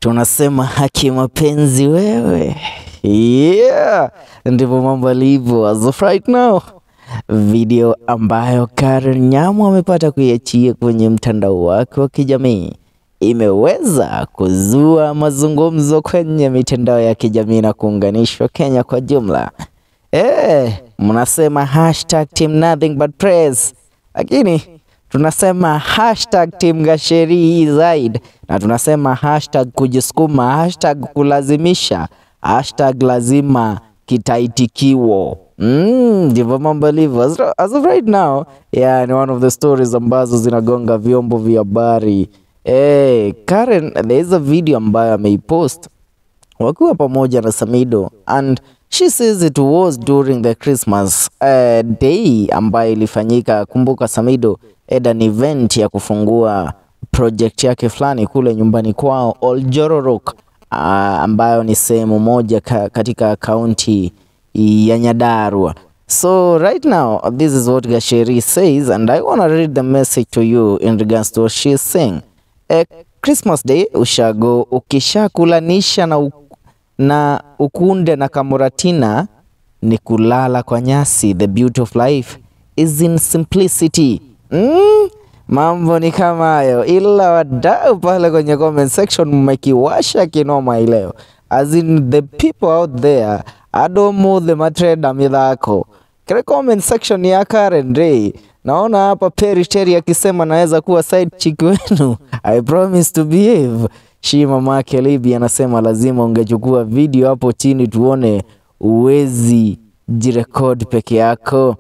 Tunasema haki mapenzi wewe. Yeah, ndivyo mambo yalivyo as of right now. Video ambayo Karen Nyamu amepata kuiachia kwenye mtandao wake wa kijamii imeweza kuzua mazungumzo kwenye mitandao ya kijamii na kuunganishwa Kenya kwa jumla. Mnasema hashtag team nothing but praise, lakini tunasema hashtag team Gacheri zaid, na tunasema hashtag kujisukuma, hashtag kulazimisha, hashtag lazima kitaitikiwo. Ndivyo mambo yalivyo. As of right now, yeah, ni one of the stories ambazo zinagonga vyombo vya habari. Karen, there is a video ambayo ameipost wakiwa pamoja na Samidoh, and she says it was during the Christmas day ambayo ilifanyika. Kumbuka Samidoh had an event ya kufungua project yake fulani kule nyumbani kwao Oljororok, ambayo ni sehemu moja katika kaunti ya Nyandarua. So right now this is what Gacheri says, and I wanna read the message to you in regards to what she is saying. Christmas Day ushago ukishakulanisha na ukunde na kamuratina ni kulala kwa nyasi. The beauty of life is in simplicity. Mambo ni kama hayo, ila wadau pale kwenye comment section mmekiwasha kinoma ileo. As in the people out there, adomo the matreda mithako. Kile comment section ya Karen Ray, naona hapa Perry Terry akisema naweza kuwa side chick wenu. I promise to behave. Shi mama Kelibi anasema lazima ungechukua video hapo chini tuone, uwezi jirecord peke yako.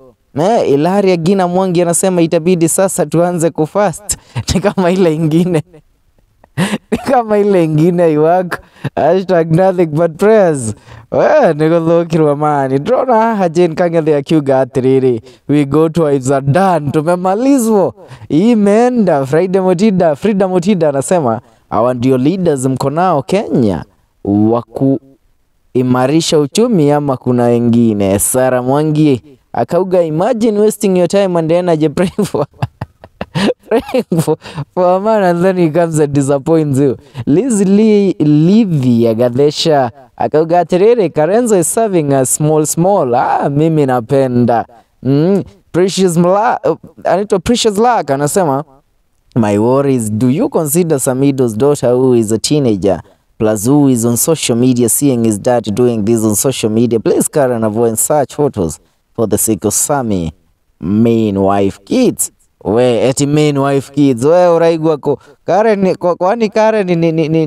Ilaria Gina Mwangi anasema itabidi sasa tuanze kufast. Ni kama ile ingine. Ni kama ile ingine iwako. Hashtag nothing but prayers. We, niguthukirwa mani. Ndĩrona haha Jane Kang'ethe akiuga atiriri, we go to wives are done. Tumemalizwa. Imeenda. Frida Mutida anasema hawa ndio leaders mko nao Kenya wa kuimarisha uchumi ama kuna wengine. Sara Mwangi akauga imagine wasting your time and energy praying for praying for a man and then he comes and disappoints you. Liz Lee Livy Agadesha akauga atiriri, Karenzo is serving a small small. Mimi napenda. Precious Mla, anaitwa Precious Luck anasema my worry is, do you consider Samidoh's daughter who is a teenager plus who is on social media seeing his dad doing this on social media? Please Karen, avoid such photos for the sake of Sami main wife kids. We, eti main wife kids. We, uraigwa ko Karen, kwani Karen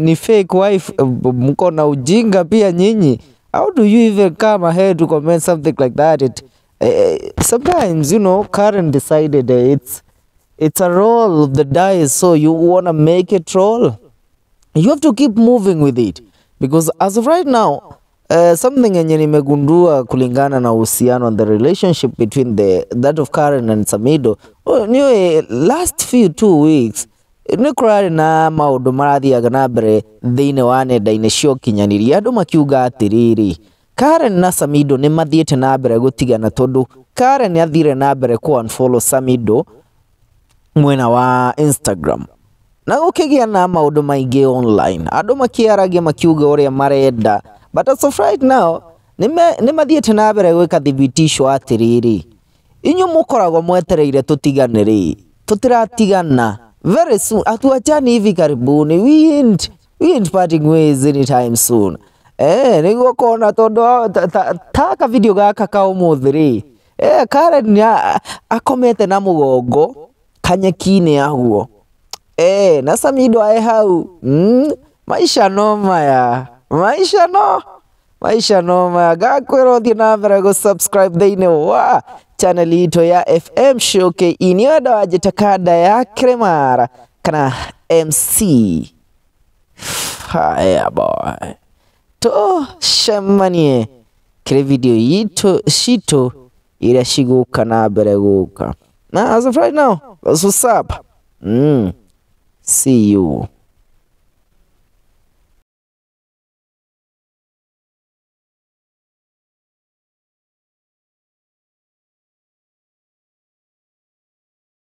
ni fake wife? Mko na ujinga pia nyinyi. How do you even come ahead to comment something like that? Sometimes, you know, Karen decided it's a roll of the dice, so you wanna make it roll. You have to keep moving with it, because as of right now, something yenye nimegundua kulingana na uhusiano and the relationship between the that of Karen and Samidoh, niwe last few 2 weeks nĩ kũrarĩ na maũndũ marathiaga na mbere thĩinĩ wa nenda-inĩ cia ũkinyanĩria, andũ makiuga atĩrĩrĩ, Karen na Samidoh nĩ mathiĩte na mbere gũtigana tondũ Karen nĩ athire na mbere ku unfollow Samidoh mwena wa Instagram, na gũkĩgĩa na maũndũ maingĩ online, andũ makĩaragia makiuga ũrĩa marenda, but as of right now nĩ mathiĩte na mbere gwĩka thibitisho atĩrĩrĩ, inyuĩ mũkoragwo mwetereire tũtigane rĩ, tũtiratigana very soon, hatuachani hivi karibuni, we ain't parting ways anytime soon. Nĩguo kona tondũ ta ka video gaka ka ũmũthĩ rĩ, Karen nĩ akomete na mũgongo kanyeki-inĩ aguo. Na Samidoh ae hau. Maisha no maya. Maisha no. Maisha no maya. Gakwĩra ũthiĩ na mbere gũ subscribe thĩinĩ wa channel itũ ya FM Show KE. Nĩ wendo wa Njĩta ya Kremara kana MC Fireboy. Tũcemanie kĩrĩ video itũ citũ iria cigũka na mbere gũka. Na as of right now, that's what's up. See you.